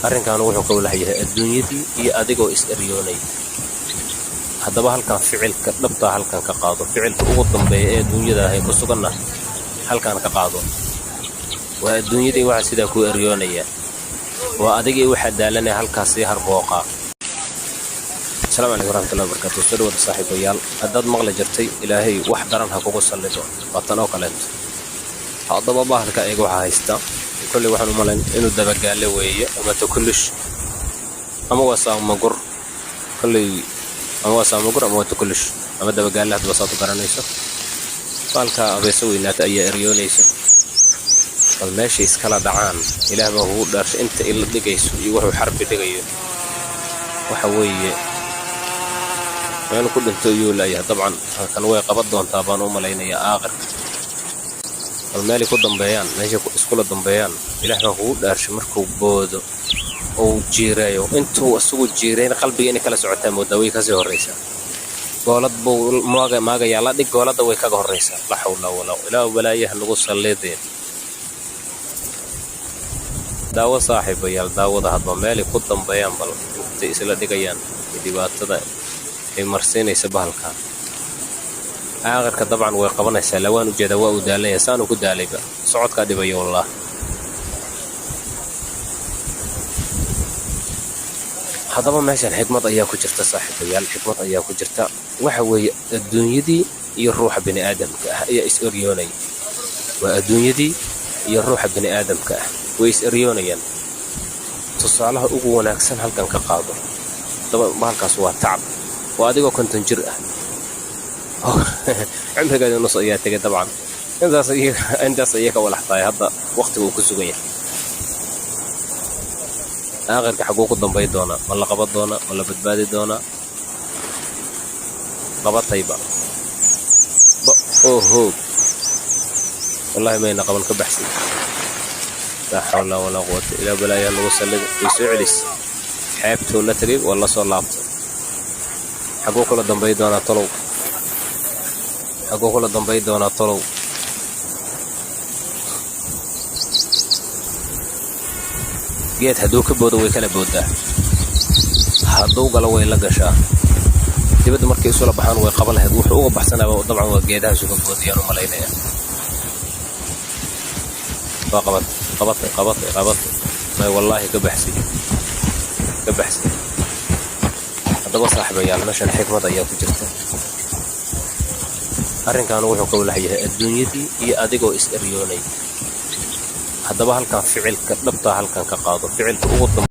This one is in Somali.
Arrinkan wuxuu ka walaxyahay adduunyadii iyo adigoo is eryoonay. Haddaba halkan ficilka dhabtaa halkan ka qaado, ficilka ugu dambeeya ee adduunyada ahay ku suganna halkan ka qaado. Waa adduunyadii waxa sidaa kuu eryoonaya, waa adigii waxaa daalanaya halkaas sii harbooqaa. Asalaamu calaykum waraxmatullahi wabarakaatu. Soo dhawaada, saaxiibayaal. Haddaad maqli jirtay "Ilaahay wax daran ha kugu sallido", waa tan oo kaleeto. Haddaba bahalka eega waxaa haysta. Kolley waxaan u malayn inuu dabagaalle weeye ama tukullush ama waa saamagur. Kolley ama waa saamagur ama waa tukullush ama dabagaalle, haddaba saad u garanayso. Baalka abeeso weynaata ayaa eryoonaysa. Bal meeshay iskala dhacaan, Ilaah baa kugu dhaarshay, inta ila dhigayso iyo wuxuu xarbi dhigayo. Waxa weeye meel ku dhinto ayuu laayahay. Dabcan halkan way qaban doontaa baan u malaynayaa aakhirka. Bal meelay ku dambeeyaan, meeshay iskula dambeeyaan, Ilaah baa kugu dhaarshay. Markuu boodo ou jiireeyo, intuu isagu jiireyn qalbiga inay kala socotaa moodaa, way kasii horraysaa. Goolad buu maagayaa la dhig, gooladda way kaga horraysaa. La xawla walaa, Ilaah balaayaha nagu sallideen. Daawo, saaxiibayaal, daawada hadba meelay ku dambeeyaan. Bal intay isla dhigayaan iyo dhibaatada ay marsiinaysa bahalka, aakhirka dabcan way qabanaysaa. Lawaan ujeedaa, waa uu daalanya, saanuu ku daalayba, socodkaa dhibaya wallaah. Haddaba meeshan xikmad ayaa ku jirta, saaxiibayaal, xikmad ayaa ku jirta. Waxa weeye adduunyadii iyo ruuxa bini aadamka ah ayaa is eryoonaya. Waa adduunyadii iyo ruuxa bini aadamka ah, way is eryoonayaan. Tusaalaha ugu wanaagsan halkan ka qaado. Haddaba bahalkaas waa tacab. Waa adigoo 50 jir ah, cimrigaadi nus ayaa tegay. Dabcan intaas ayay ka walax tahay hadda wakhtiga uu ku sugan yahay. Aakhirka xaguu ku dambay doonaa? Ma la qaban doonaa? Ma la badbaadi doonaa? Qabatayba ba oo hoog, wallaahi mayna qaban, ka baxsay. Laa xawla walaa quwata ilaa balaayaha lagu sallida. Way soo celis, xeebtuu la tegay, waa la soo laabtay. Xaguu kula dambay doonaa tolow? Xaguu kula dambay doonaa tolow? Geed hadduu ka boodo way kala booddaa, hadduu galo way la gashaa. Dibadda markay isula baxaan way qaban lahayd. Wuxuu uga baxsanaaba dabcan waa geedahaasu ka boodayaan u malaynaya. Waa qabatay, qabatay, qabatay, qabatay. May, wallaahi ka baxsay, ka baxsay. Haddaba saaxiibayaal, meeshan xikmad ayaa ku jirta. Arrinkan wuxuu ka walaxyahay adduunyadii iyo adigoo is eryoonay. Haddaba halkan ficilka dhabtaa halkan ka qaado, ficilka ugu dambe.